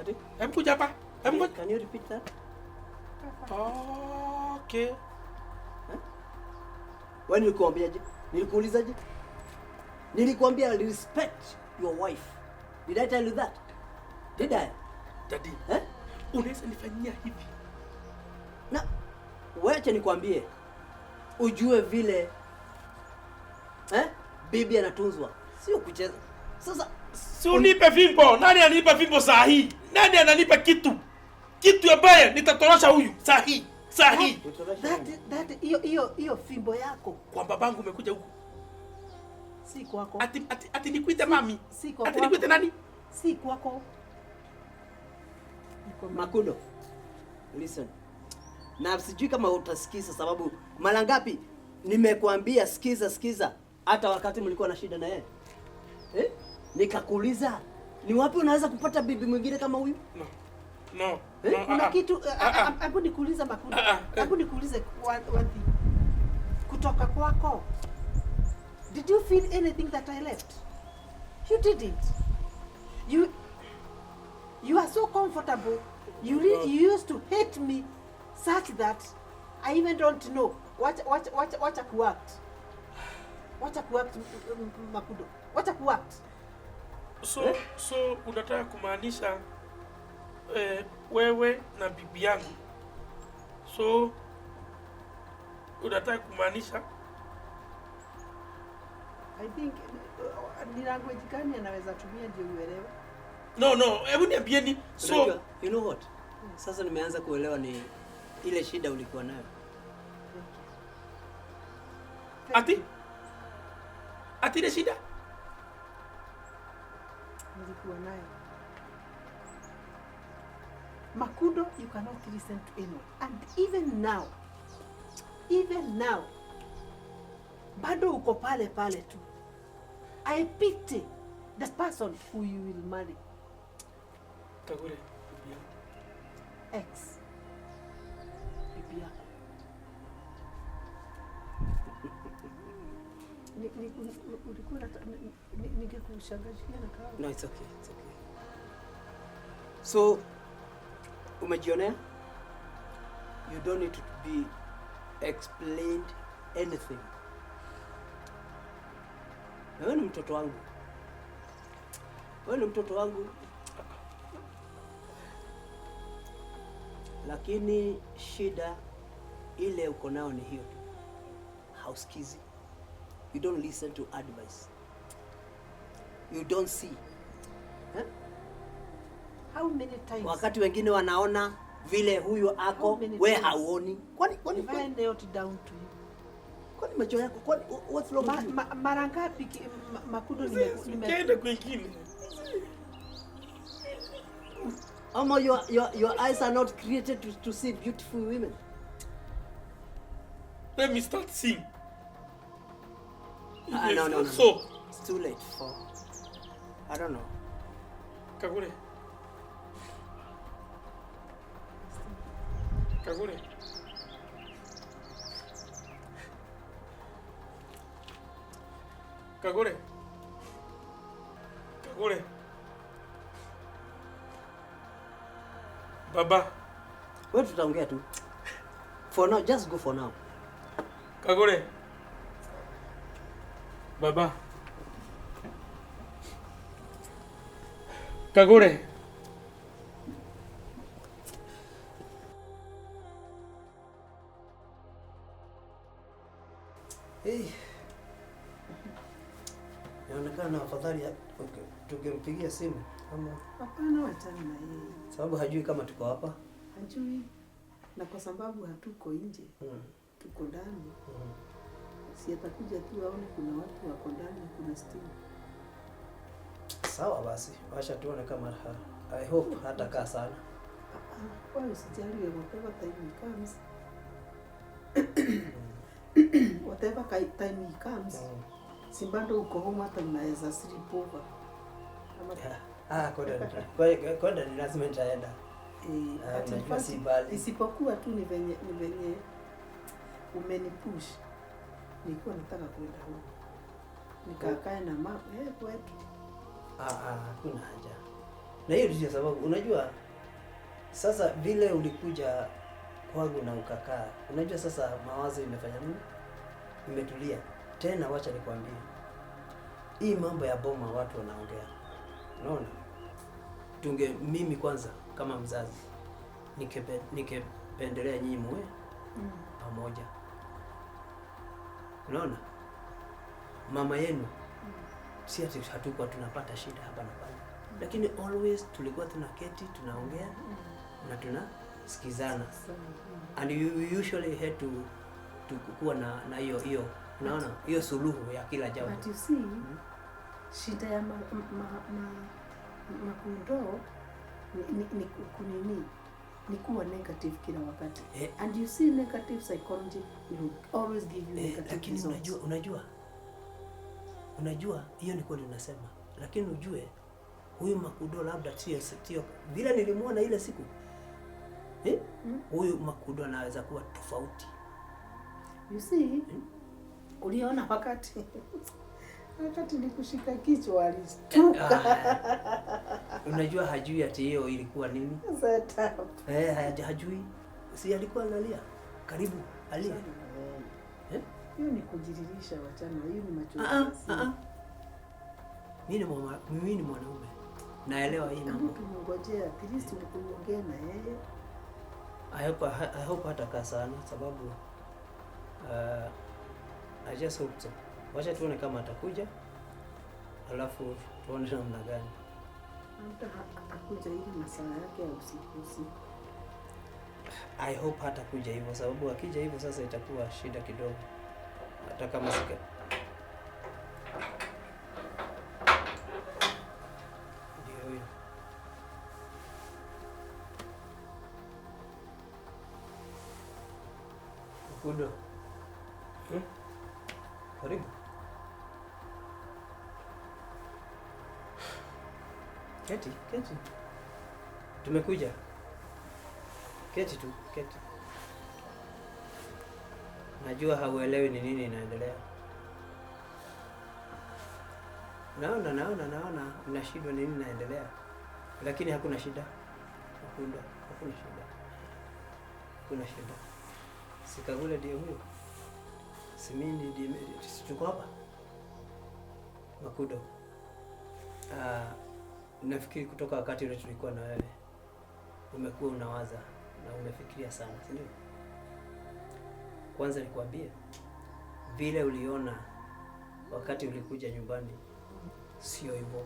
Ati? Hebu kuja hapa. Hebu ngoja. Can you repeat that? Okay. Wewe nilikuambiaje? Nilikuulizaje? Nilikuambia respect your wife. Did I tell you that? Did I? Daddy, Eh? unaweza nifanyia hivi? Na wacha nikwambie, ujue vile, eh, bibi anatunzwa, sio kucheza. Sasa Si unipe fimbo. Nani ananipa fimbo saa hii? Nani ananipa kitu? Kitu ambaye nitatorosha huyu saa hii. Saa hii. Utorosha nini? That hiyo hiyo fimbo yako Kwa babangu umekuja huku. si kwako. Ati nikuite mami. Si kwa Ati kwako. nikuite nani? Si kwako. Ni kwa mama. Makudo, listen. Na sijui kama utasikiza, sababu mara ngapi nimekuambia sikiza, sikiza, hata wakati mlikuwa na shida na yeye, eh? Nikakuuliza ni wapi unaweza kupata bibi mwingine kama huyu? No. No. Eh? No, Kuna ah, ah. kitu Ah, ah. hebu nikuulize, Makudo. Ah, ah, eh. Hebu nikuulize one thing. Kutoka kwako, did you feel anything that I left? You didn't. You are so comfortable. You used to hate me such that I even don't know. Wacha kuact. Wacha kuact, Makudo. Wacha kuact. So unataka kumaanisha, eh, wewe na bibi yangu. So unataka kumaanisha I think ni language gani anaweza tumia ndio uelewe? No, hebu niambieni. So Unajua, you know what? Sasa nimeanza kuelewa ni ile shida ulikuwa nayo. Thank ati you. ati ile shida Nilikuwa nayo. Makudo, you cannot listen to anyone. And even now, even now, bado uko pale pale tu. I pity the person who you will marry. Kagure, bibi yangu. Ex. Bibi yako. Ulikuwa ningekushangazia na kahawa. No, it's okay, it's okay. So, umejionea? You don't need to be explained anything. Na wewe ni mtoto wangu. Wewe ni mtoto wangu. Lakini shida ile uko nayo ni hiyo tu. Hausikizi. You don't listen to advice. You don't see. Eh? How many times? Wakati wengine wanaona vile huyu ako, How many we times? hauoni. Kwani Have I knelt down to you? kwani macho yako, kwani what's wrong with you? Mara ngapi Makudo nime Ukienda kwingine. Ama your eyes are not created to see beautiful women. Let me start seeing. Ah, no, no, no. So, It's too late for, I don't know. Kagure. Kagure. Kagure. Kagure. Baba. Wewe tutaongea tu. For now, just go for now. Kagure. Baba. Kagure. Hey. Inaonekana afadhali okay, tungempigia simu ama Hapana, wachana na yeye. Sababu hajui kama tuko hapa. Hajui. Na kwa sababu hatuko nje. Tuko ndani. Si atakuja tu aone kuna watu wako ndani, kuna stima. Sawa basi, wacha tuone kama I hope hatakaa sana. Wewe usijali, whatever time he comes. Whatever time he comes. Si bado uko home, hata unaweza sleep over. Ama Kwenda ni lazima nitaenda. But si mbali. Isipokuwa tu ni venye umenipush. Nilikuwa nataka kwenda huko. Nikakae na mama kwetu. Hakuna haja. Na hiyo ndio sababu unajua sasa vile ulikuja kwangu na ukakaa. Unajua sasa mawazo imefanya nini? Imetulia. Tena wacha nikwambie. Hii mambo ya boma watu wanaongea. Unaona? Tunge mimi kwanza kama mzazi ningependelea nyinyi muwe pamoja. Unaona? Mama yenu si ati hatukuwa tunapata shida hapa na pale. Lakini always tulikuwa tunaketi, tunaongea na tunasikizana. And you usually had to kuwa na hiyo unaona hiyo suluhu ya kila jambo. But you see, shida ya Makundo ni kunini ni kuwa negative kila wakati. And you see negative psychology will always give you negative lakini results. Unajua hiyo ni kweli unasema. Lakini ujue huyu Makudo labda sio vile nilimuona ile siku. Huyu Makudo anaweza kuwa tofauti. You see, uliona wakati nikushika kichwa alistuka. Unajua hajui ati hiyo ilikuwa nini? Set up. Hajui. Si alikuwa analia. Karibu alia. Hiyo ni kujiririsha, wachana. Hiyo ni machozi. Mimi ni mwanaume. Naelewa hii mambo. Tumngojea at least uongee na yeye. I hope hatakaa sana sababu I just hope so. Wacha tuone kama atakuja. Alafu tuone namna gani. Atakuja ile masaa yake ya usiku. I hope hatakuja hivyo sababu akija hivyo sasa itakuwa shida kidogo. Hata kama sika. Ndio huyo. Kudo. Karibu. Keti. Tumekuja. Keti tu, keti. Najua hauelewi ni nini inaendelea. Naona nashindwa nini naendelea. Lakini hakuna shida. Hakuna shida. Hakuna shida. Sikagule ndiye huyo. Si mimi ndiye, tuko hapa. Makudo. Nafikiri kutoka wakati ule tulikuwa na wewe umekuwa unawaza na umefikiria sana, si ndio? Kwanza nikwambie, vile uliona wakati ulikuja nyumbani sio hivyo.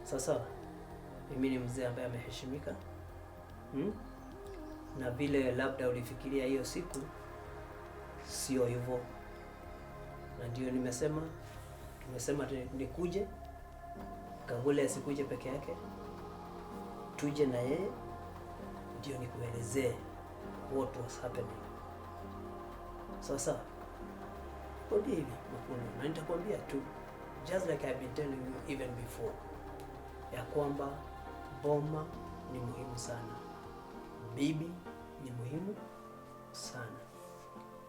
Sasa mimi ni mzee ambaye ameheshimika, Na vile labda ulifikiria hiyo siku sio hivyo, na ndio tumesema nikuje Kagule asikuje peke yake, tuje na yeye ndio nikuelezee what was happening. Sasa kwambia hivi Makundo, na nitakwambia tu just like I've been telling you even before, ya kwamba boma ni muhimu sana, bibi ni muhimu sana.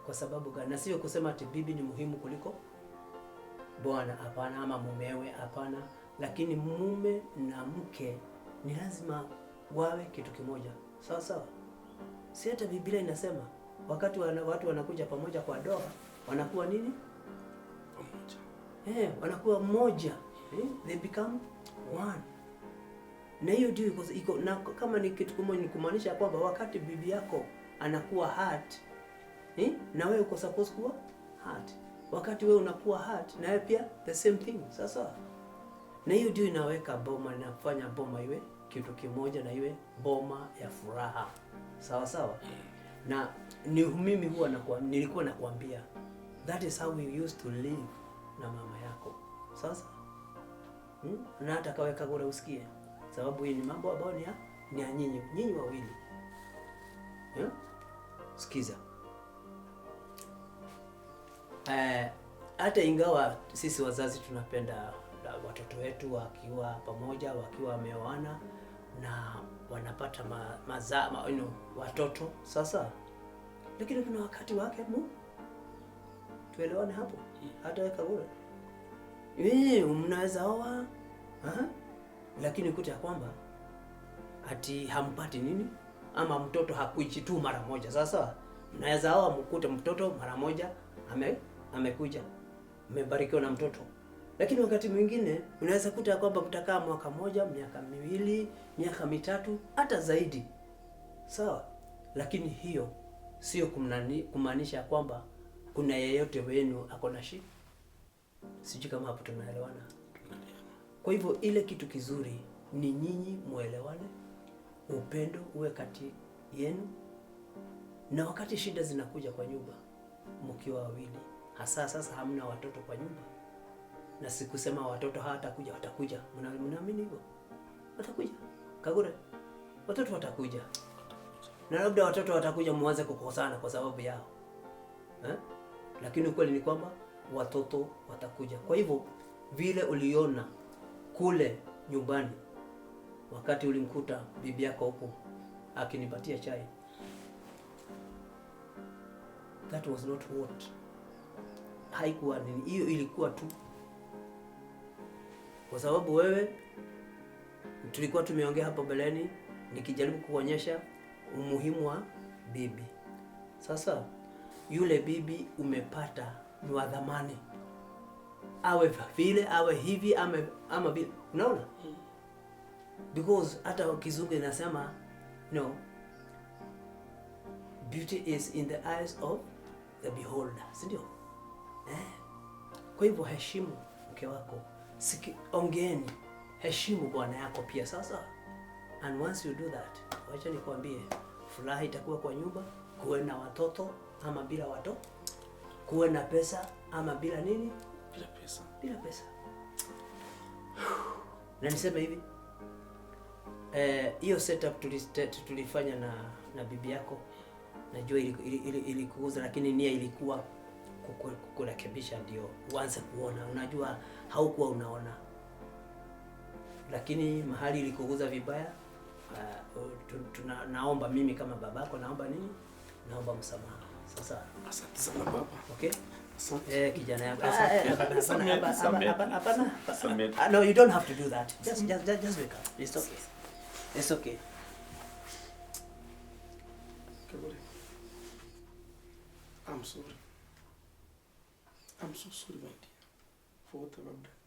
Kwa sababu gani? Na sio kusema ati bibi ni muhimu kuliko bwana, hapana, ama mumewe, hapana. Lakini mume na mke ni lazima wawe kitu kimoja, sawa sawa. Si hata Biblia inasema wakati watu wanakuja pamoja kwa doa wanakuwa nini? Pamoja. Wanakuwa mmoja. They become one. Na hiyo ndio iko na kama ni kitu kimoja, ni kumaanisha kwamba wakati bibi yako anakuwa hurt, na wewe uko supposed kuwa hurt. Wakati wewe unakuwa hurt, na wewe pia the same thing, sawa sawa. Na hiyo ndio inaweka boma, inafanya boma iwe kitu kimoja na iwe boma ya furaha, sawa sawa. Na ni mimi huwa nilikuwa nakuambia that is how we used to live na mama yako, sawa sawa. Na hata kaweka kule usikie, sababu hii ni mambo ambayo ni ya nyinyi wawili. Sikiza. Hata ingawa sisi wazazi tunapenda watoto wetu wakiwa pamoja, wakiwa wameoana na wanapata watoto, sasa, lakini kuna wakati wake tuelewane hapo. Hata weka bure. Mnaweza oa, lakini ukuta ya kwamba ati hampati nini, ama mtoto hakuji tu mara moja. Sasa mnaweza oa mkute mtoto mara moja amekuja, mmebarikiwa na mtoto. Lakini wakati mwingine unaweza kuta kwamba mtakaa mwaka moja, miaka miwili, miaka mitatu, hata zaidi. Sawa? Lakini hiyo sio kumaanisha kwamba kuna yeyote wenu ako na shida. Sijui kama hapo tunaelewana. Kwa hivyo ile kitu kizuri ni nyinyi muelewane, upendo uwe kati yenu, na wakati shida zinakuja kwa nyumba mkiwa wawili, hasa sasa hamna watoto kwa nyumba. Na sikusema watoto hawatakuja, watakuja. Mnaamini hivyo? Watakuja. Kagure. Watoto watakuja. Na labda watoto watakuja muanze kukosana kwa sababu yao. Lakini ukweli ni kwamba watoto watakuja. Kwa hivyo vile uliona kule nyumbani wakati ulimkuta bibi yako huko akinipatia chai, that was not what. Haikuwa nini, hiyo ilikuwa tu kwa sababu wewe, tulikuwa tumeongea hapo mbeleni nikijaribu kuonyesha umuhimu wa bibi. Sasa yule bibi umepata ni wa dhamani, awe vile awe hivi ama vile, unaona? Because hata kizungu inasema no, beauty is in the eyes of the beholder, si ndio? Kwa hivyo heshimu mke wako, ongeeni, heshimu bwana yako pia, sasa. And once you do that, wacha nikwambie, furaha itakuwa kwa nyumba, kuwe na watoto ama bila watoto, kuwe na pesa ama bila nini? Bila pesa. Bila pesa. Na niseme hivi, hiyo setup tulifanya na bibi yako, najua ilikuuza, lakini nia ilikuwa kukurekebisha ndio uanze kuona. Unajua haukuwa unaona, lakini mahali ilikuuza vibaya. Naomba mimi kama babako, naomba nini? Naomba msamaha. Sasa asante sana baba. Okay? Asante. Eh, kijana yangu. Asante. Ah, eh, hapana, Samehe, hapana, samehe. hapana, hapana. Samehe. Ah, no, you don't have to do that. Just wake up. It's okay. It's okay. Kagore. I'm sorry. I'm so sorry, my dear, for what I've done.